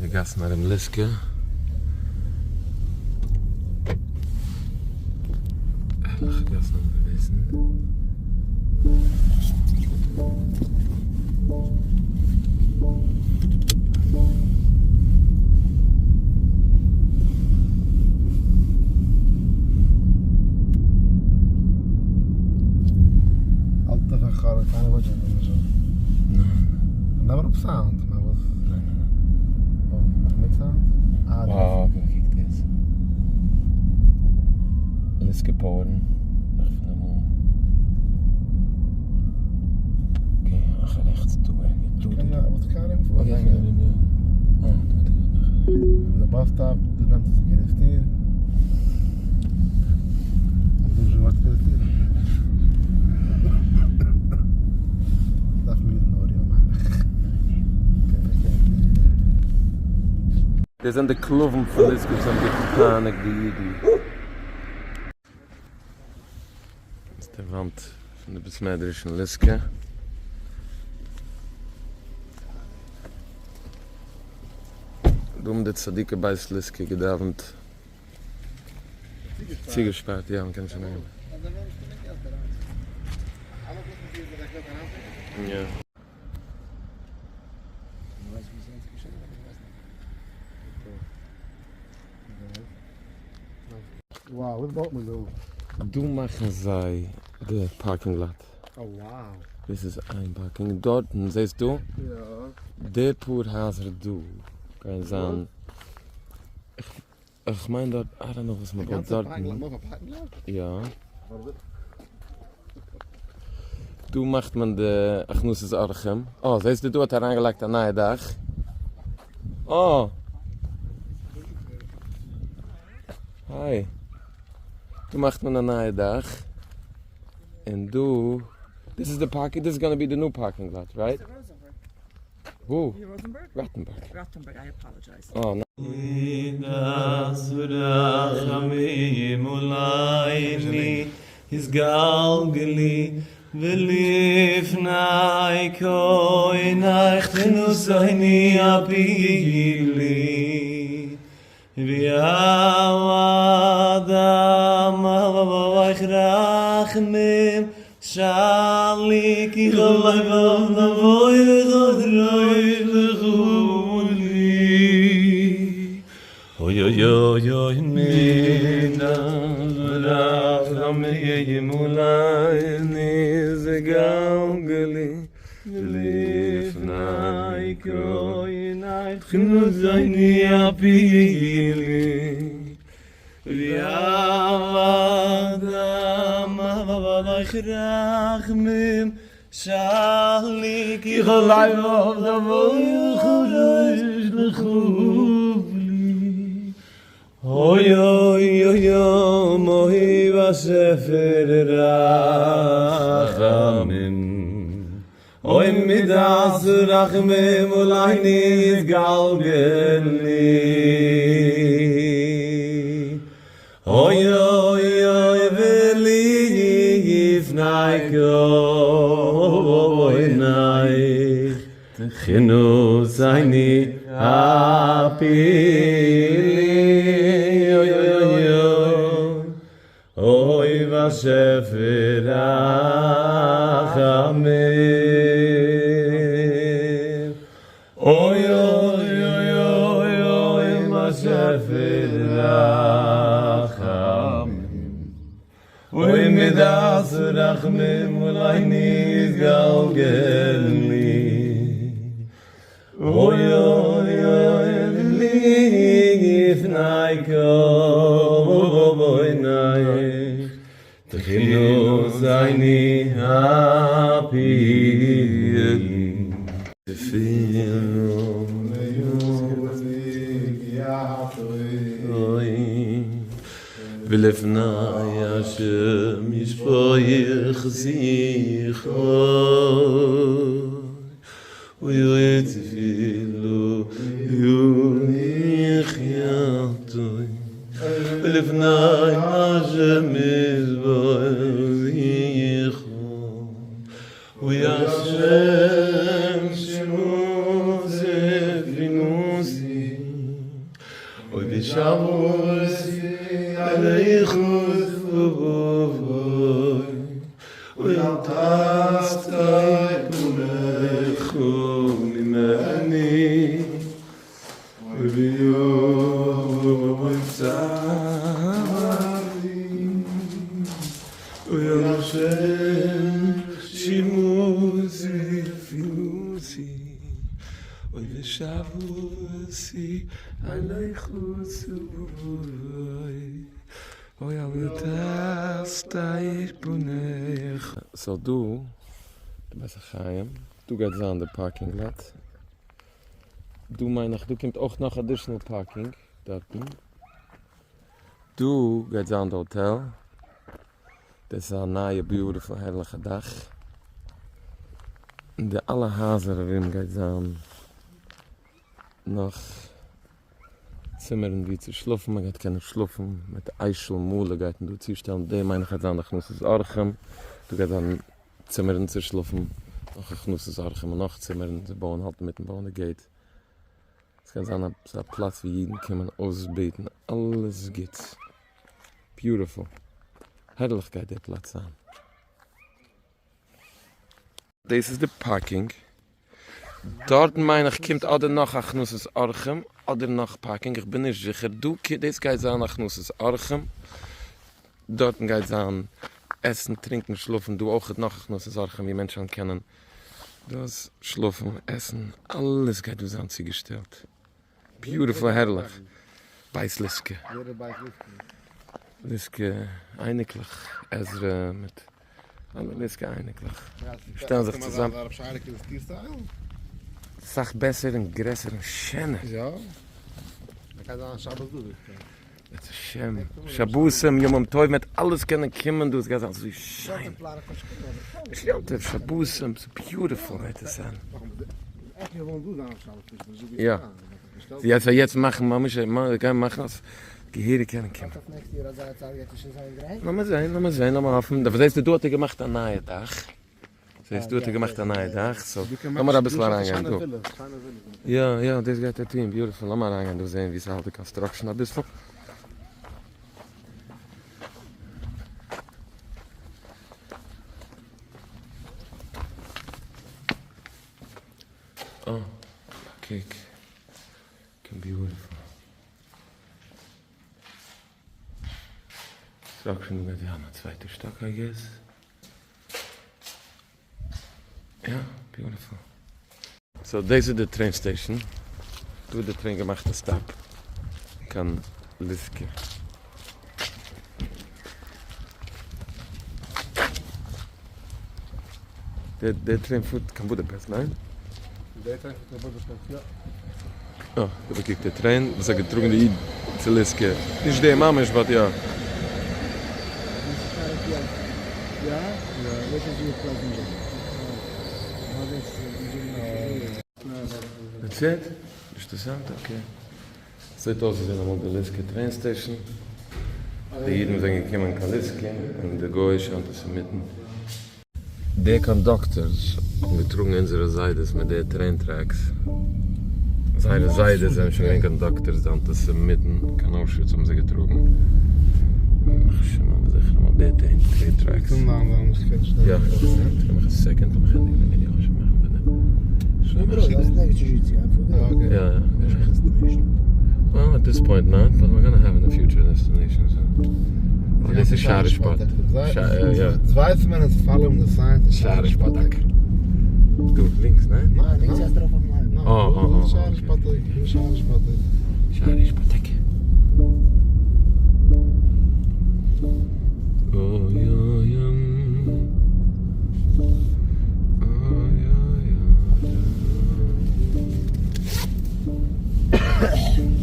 די גאסן ארום ליסקא. הערליכע גאסן האבן געוועזן. אלטע פארחארעט קיינער וואוינט שוין דא נישט. ניין. נעם אראפ sound נאר וואס? ניין ניין. אוי, מאך מיט sound? אה, וואו, קוק דאס. ליסקא פויערן, נאך פון אמאל. okay, מאך א רעכטס דא ערגעץ. דא דא דא. וואס קען ארום פארן? okay, ארום יא. אה, דא דא מאך א רעכטס. דא די bus stop, דא נעמט עס צו קערעסטיר. דא שוין ווארט קערעסטיר. דארף מיר נאר יא מיין איך. דאס זענען די כלבים פון ליסקא וואס האבן געפייניגט די אידן. דאס איז די וואנט פון די בית מדרש אין ליסקא. דא האבן די צדיקי בית ליסקא געדאווענט. צוגעשפארט, יא, מ'קען נישט אריין. יא. דא מאכן זיי די parking lot. דאס איז איין parking, דארטן זעסטו? די פאר הייזער דא גייען זיין, איך מיין דארט, I don't know וואס מען בויט דארטן. יא. דא מאכט מען די הכנסת אורחים. אה, זעסטו דא האט אריינגעלייגט א נייע דאך. אה! היי. דא מאכט מען א נייע דאך. און דא, דאס איז די parking, this is gonna be the new parking lot, right? וואו? ראטענבערג. ראטענבערג, I apologize. אה, ניין. רחמים עליני יתגלגלי ולפני קונך תנוסני הפילי ויעד עמך רחמים שאלי כי כל לבב נבוא וחדרי לכולי אוי אוי אוי אוי מידה רחמים עליני זגלגלי ולפני קונך תנוסני הפילי ויעד עמך רחמים שאלי כי כל לבב נבוא וחדרי לכולי אוי אוי אוי אוי באשעפער רחמים אוי מידת רחמים עליני יתגלגלי אוי אוי אוי ולפני קונך תכנוסני הפילי אוי אוי אוי אוי באשעפער רחמים אוי אוי אוי אוי אוי באשעפער רחמים אוי מידת רחמים עליני יתגלגלי אוי אוי אוי ולפני קונך תכנוסני הפילי ולפני השם ישפוך שיחו ויתפילו יחייתו ולפני השם ישפוך שיחו וישם שמו זפינוס. אוי ושבותי עליך זבוב אוי אל תסתר פניך ממני אוי ביום צרי אוי השם שמותי תפילתי אוי ושבותי עליך צבוי אוי אל תסתר פניך. סאו דא די בית החיים, דא גייט זיין די parking lot, דא מיין איך דא קומט אויך נאך additional parking דארטן, דא גייט זיין די האטעל, דאס איז א נייע beautiful הערליכע דאך, און די אלע הייזער ארום גייט זיין נאך צימערן ווי צו שלאפן, מען גייט קענען שלאפן מיט אשל מלא גייט מען דא צושטעלן, די מיין איך גייט זיין הכנסת אורחים, דא גייט זיין צימערן צו שלאפן, נאך הכנסת אורחים און נאך צימערן, זיי בויען האלטן מיטן בויען די gate, עס קען זיין א פלאץ ווי אידן קומען אויסבעטן אלעס גוטס, beautiful, הערליך גייט די פלאץ זיין. דאס איז די parking, דארטן מיין איך קומט אדער נאך הכנסת אורחים אדער נאך parking, איך בין נישט זיכער, דא דאס גייט זיין הכנסת אורחים, דארטן גייט זיין עסן טרינקן שלאפן, דא אויכעט נאך הכנסת אורחים ווי מענטשן קענען דאס שלאפן עסן, אלעס גייט דא זיין צוגעשטעלט, beautiful הערליך, בית ליסקא, ליסקא אייניקלעך, עזרא מיט אלע ליסקא אייניקלעך שטעלן זיך צוזאם. סאך בעסער און גרעסער און שענער. שבתים ימים טובים מ'וועט אלעס קענען קומען דא, עס גייט זיין אזוי שיין. נישט יום טוב, שבתים, ס'איז beautiful וועט עס זיין. יא. יעצט יעצט מאכן ממש גיין מאכן אז געהעריג קענען קומען. לאמיר זעהן לאמיר זעהן לאמיר האפן, זעסטו דא האט ער געמאכט א נייע דאך, זעסט דא האט ער געמאכט א נייע דאך, so לאמיר אביסל אריינגיין דא. יא יא דאס גייט ער טוהן, beautiful, לאמיר אריינגיין דא זעהן ווי ס'האלט די construction אביסל. אה, קוק, קען beautiful. Construction גייט זיין א צווייטע שטאק I guess. יא, beautiful. So דאס איז די train station. דא האט די train געמאכט א stop קיין ליסקא. דער train פארט קיין בודאפעסט, ניין? דער train פארט קיין בודאפעסט, יא. אה, דא באקוקט דער train וואס האט געטראגן די איד צו ליסקא. נישט דער ממש, but יא. That's it? נישט אינטערעסאנט? Okay. זעט אויס ווי זענען אמאל די ליסקא train station. די אידן זענען געקומען קיין ליסקא און די גויאישע אנטיסעמיטן. די conductors האבן געטראגן אונזערע זיידעס מיט די train tracks. זייערע זיידעס זענען שוין געווען conductors די אנטיסעמיטן קיין אוישוויץ האבן זיי געטראגן. ימח שמם וזכרם אויף די train tracks. יא, געב מיך א second לאמיך ענדיגן די ווידעא. יא יא. Well, at this point not, but we're gonna have in the future a destination, so. Oh, דאס איז שארישפאט. יא. ווייסט מען עס follow די signs. שארישפאטאק. דא, לינקס, ניין? ניין, לינקס גייסט ארויף אויפן highway. אה, אה, אה. שארישפאטאק, שארישפאטאק. שארישפאטאק. אוי אוי אוי. אוי אוי אוי.